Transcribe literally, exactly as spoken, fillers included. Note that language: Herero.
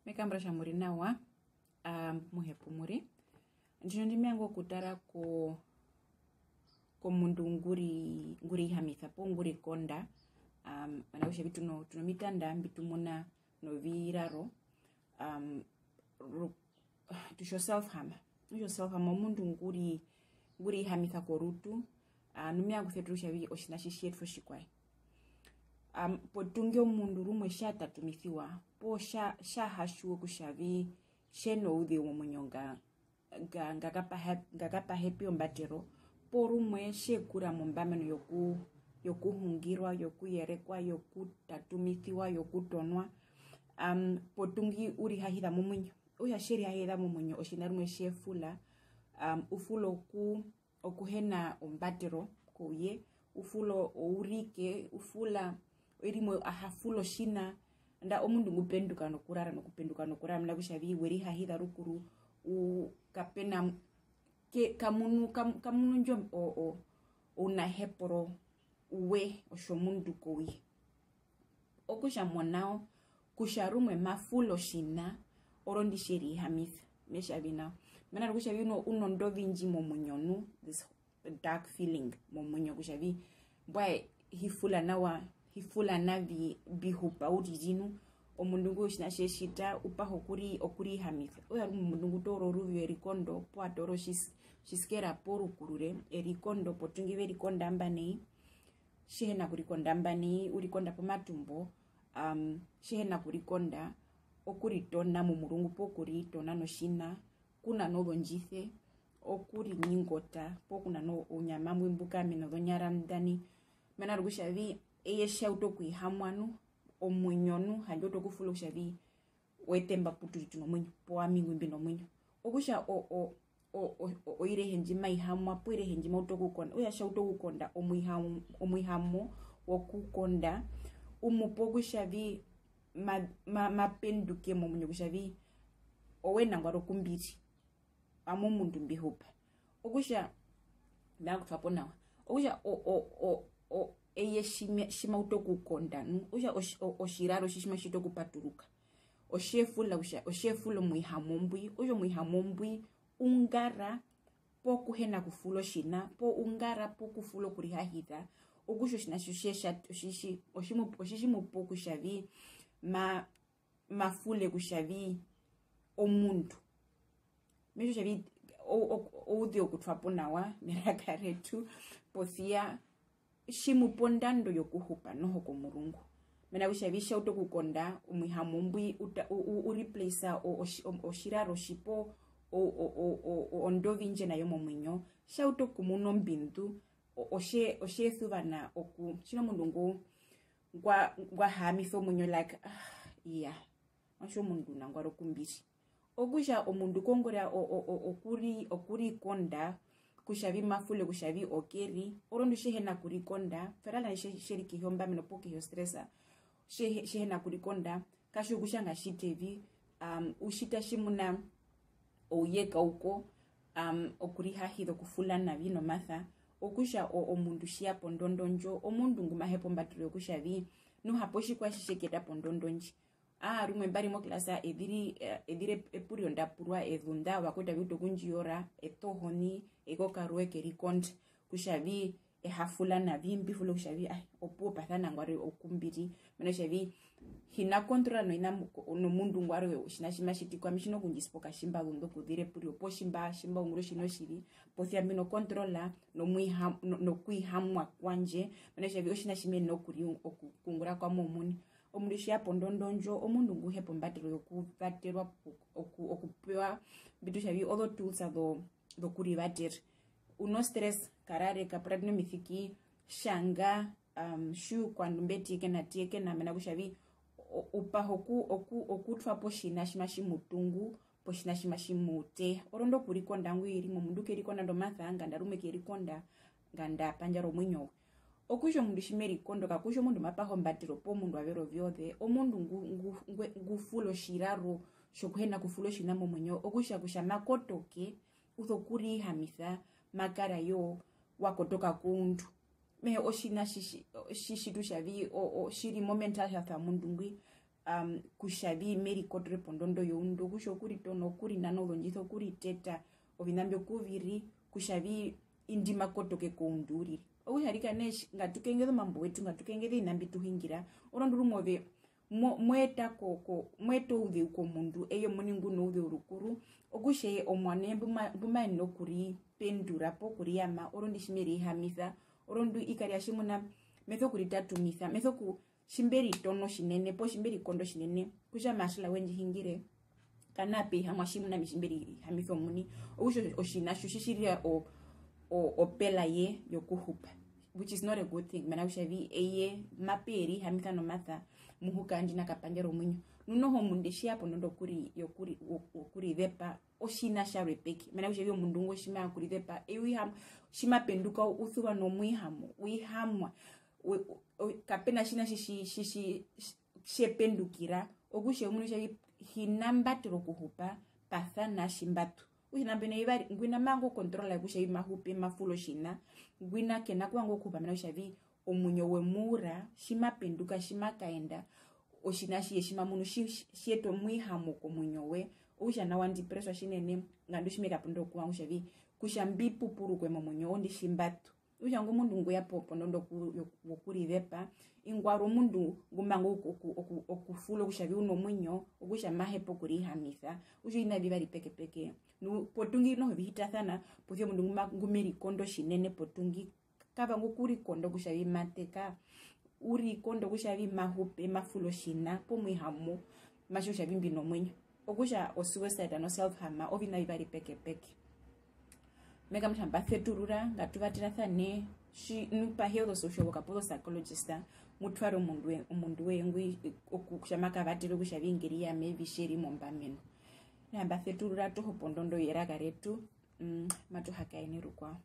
Me kambura kutja mu ri nawa, aa, mu hepa mu ri. Ndino ndi me vanga okutara ko, komundu ngu ri, ngu rihihamisa poo ngu rikonda, aa, mena rokutja vi tu no, tu nomitanda mbi tu muna noviraro, aa, ru-, tu tja o self harm. Okutja o self harm omundu ngu ri, ngu rihihamisa korutu, aa, nu me vanga okusetura kutja vi otjiṋa tji tji yetwa otjikwaye. Am, potuingi omundu rumwe tja tatumisiwa, poo tja, tja ha tjiwa kutja vi tje nouzeu momuinyo nga, nga, nga kapahe-, nga kapahepi ombatero, poo rumwe tje kura mombameno yoku, yokuhungirwa, yokuyerekwa, yokutatumisiwa, yokutonwa. Am, potuingi u rihahiza momuinyo. Okutja tje rihahiza momuinyo, otjiṋa rumwe tje fula, am, u fula oku, okuhena ombatero kouye, u fula ourike, u fula oiri imwe, a ha fula otjiṋa, nda omundu ngu penduka nokurara, nokupenduka nokurara, mena rokutja vi we rihahiza rukuru, u, kape na, ke, ka munu, ka, ka munu ndjo o, o, ounahepero we otjomundu kouye. Okutja monao, kutja rumwe ma fula otjiṋa, orondu tje rihihamisa, me tja vi nao. Mena rokutja vi u no, u nondovi ndji momuinyo nu, this dark feeling momuinyo kutja vi, mbwae hi fula nawa, hi fula navi, mbi hupa uriri nu. Omundu ngwi otjiṋa tje tjita, u paha okuri-, okurihihamisa. Okutja rumwe omundu ngu toora oruvyo erikondo, poo a toora otjis-, otjisikera poo rukurure, erikondo, potuingi ve rikonda mba nai, tje hena kurikonda mba nai, u rikonda pomatumbo, am, tje hena kurikonda okuritona momurungu poo kuritona notjiṋa, kunana ozondjise, okurinyingota, poo kunana ounyama mbwi mbu kaamena ozonyara nḓa nai. Mena rokutja vi, eye tja utu okuhihamwa nu, omuinyo nu, handje u utu okufula kutja vi, oetemba pu tu ri tu nomuinyo, poo ami ngwi mbi nomuinyo. Okutja o, o, o, o, o, oirehe ndji mai hamwa, poo irehe ndji ma utu okukonda, okutja tja utu okukonda omuiham-, omuihamo wokukonda, u mu pa okutja vi ma, ma, ma penduke momuinyo kutja vi, owe nangwari okumbiri. Ami omundu mbi hupa. Okutja, me vanga okutwa po nawa. Okutja, o, o, o, o, eye tji me-, tji ma utu okukonda nu, okutja otji-, o-, otjiraro tji tji ma tjiti okupaturuka. Otje fula kutja, otje fula omuihamo mbwi, okutja omuihamo mbwi u ngara pokuhena kufula otjiṋa, poo u ngara pokufula okurihahiza, okutja otjiṋa tjo tje tja, otji tji, otji mu-, otji tji mu pa kutja vi, ma, ma fule kutja vi omundu. Me tja kutja vi, o-, o-, ouzeu okutwa po nawa, meraka retu, posi ya, tji mu pa ondando yokuhupa noho komurungu. Mena kutja vi tja utu okukonda omuihamo mbwi, u ta-, u, u, u replace o-, otji-, o-, otjiraro tjipo, o-, o-, o-, o-, o-, ondovi ndji e na yo momuinyo, tja utu okumuna ombindu, o-, otje-, otje suvana oku-, tjina omundu ngu, ngwa, ngwa haamisa omuinyo, like, ah, iya, muatje omundu nangwari okumbiri. Okutja omundu kongora o-, o-, o-, okuri-, okurikonda kutja vi ma fule kutja vi oke ri, orondu tje hena kurikonda, verala tje, tje ri kehi yombameno poo kehi yostresa, tje, tje hena kurikonda, katjiwa kutja nga tjite vi, am, u tjita tjimuna ouye kauko, am, okurihahiza okufula navi nomasa, okutja o-, omundu tje ya pondondo ndjo, omundu ngu ma hepa ombatero yokutja vi, nu hapo tjikwaye tji tje keta pondondo ndji. Aa, rumwe mba ri moklasa, e ziri, eh, e ziri epuriro nda purwa, e zunda, ovakwetu ave utu okundjiyora, e tohoni, e kokarwe ke rikonda, kutja vi, e ha fula navi, mbi fula kutja vi, ai, opuwo pa sana nangwari okumbiri. Mena kutja vi, hi na control noina mu-, ko-, nomundu ngwarwe, otjiṋa tji matji tjiti kwami, tji na okundjisipa okatjimba zunda okuzira epuriro, poo tjimba, tjimba ungura otjiṋa otjivi, posi ya mbi no control nomuiha-, no-, nokuihamwa kwandje. Mena kutja vi, otjiṋa tji me yenene okuri-, oku-, okungura kwami omuini. Omundu tje ya pondondo ndjo, omundu ngu hepa ombatero yokuvaterwa, oku-, oku-, okupewa, mbi tu tja vi, ozo tools zo, zokurivatera. U no stress, karare, kapuratene omisiki, tjanga, um, tjiukwa ndu mbe tiyekena, tiyekena, mena kutja vi, o-, u paha oku-, oku-, okutwa po otjiṋa tji matji mu tungu, potjiṋa tji matji mu teya. Orondu okurikonda ngwi rimwe omundu ke rikonda ndomasa, nganda rumwe ke rikonda, nganda pandjara omuinyo we. Okutja omundu tji me rikondo, kakutja omundu ma paha ombatero poo omundu wa vera ovyoze, omundu ngu, ngu, ngu, ngu fula otjiraro tjokuhena kufula otjiṋa momuinyo, okutja kutja ma kotoke, u sokurihamisa, ma kara yo wa kotoka koundu. Me hee otjiṋa tji, tji, tji, tji tu tja vi, o, o, tji ri mo mental health yomundu ngwi, um, kutja vi me rikotore pondondo youndu, okutja okuritona, okurinana ozondjise, okuriteta, oviṋa mbyo kuviri, kutja vi indi ma kotoke koundu uriri. Okutja rika nee, ngatu kengeze omambo wetu, ngatu kengeze oviṋa mbi tu hungira, orondu rumwe ove mo-, mo eta ko-, ko-, mo eta ouzeu komundu, eye omuini ngu nouzeu rukuru, okutja eye omuano eye mbu ma-, mbu ma yenene okuripendura poo kuriyama, orondu tji me rihihamisa, orondu i kari ya tjimuna, me sokuritatumisa, me soku-, tji mbe ritono tjinene poo tji mbe rikondo tjinene, kutja Marcela we ndji hingire, kanaa pe hihamwa tjimuna ami tji mbe rihihamisa omuini, okutja otjiṋa tjo tji tji rira o-, o-, opela ye yokuhupa, which is not a good thing. Mena kutja vi eye mape ya e rihihamisa nomasa, muhuka ndji na kapandja romuinyo. Nu noho omundu tje ya pondondo yokuri-, yokuri-, wo-, wokurizepa, otjiṋa tjarwe peke. Mena kutja vi omundu ngo tji ma ya okurizepa, eye u hihamwa, tji ma penduka u suva nomuihamo, u hihamwa, u-, u-, u-, kape na tjiṋa tji-, tji-, tji-, tji-, tji-, tje pendukira, okutja omuini kutja vi hi na mbatero okuhupa, pasana tji mba tu. Okutja oviṋa mbyo nai vivari, ngwina ma vanga okukontrola kutja vi ma hupe, ma fula otjiṋa, ngwina ke na kuvanga okuhupa mena kutja vi omuinyo we mu ura, tji ma penduka, tji ma kaenda, otjiṋa atjihe tji ma munu, tji-, tji-, tji eta omuihamo komuinyo we, okutja nao wa depresswa tjinene, nga indu tji me kapondoka okuvanga kutja vi, kutja mbi pupurukwe momuinyo, orondu tji mba tu. Okutja ingo omundu ngu ya po-, pondondo yoku-, yoku-, yokurizepa, ingwi warwe omundu ngu ma vanga oku-, oku-, oku-, okufula kutja vi u nomuinyo, okutja ma hepa okurihihamisa, okutja oviṋa vivari pekepeke. Nu-, potuingi noho vi hitasana, posi ya omundu ngu ma-, ngu me rikondo tjinene potuingi, ka vanga okurikonda kutja vi ma teka, u rikonda kutja vi ma hupe, ma fula otjiṋa, pomuihamo, ma tjiwa kutja vi mbi nomuinyo. Okutja o suicide no self harm, oviṋa vivari pekepeke. Me kamuna kutja mba seturura, ngatu vaterasane, tji-, nu pa health social worker poo psychologist, mu tware omundu we-, omundu woye ngwi, oku-, kutja ma kavaterwe kutja vi ngeri ya me vi tje ri mombameno. Okutja mba seturura toho pondondo yeraka retu, mm, matu hakaene rukwao.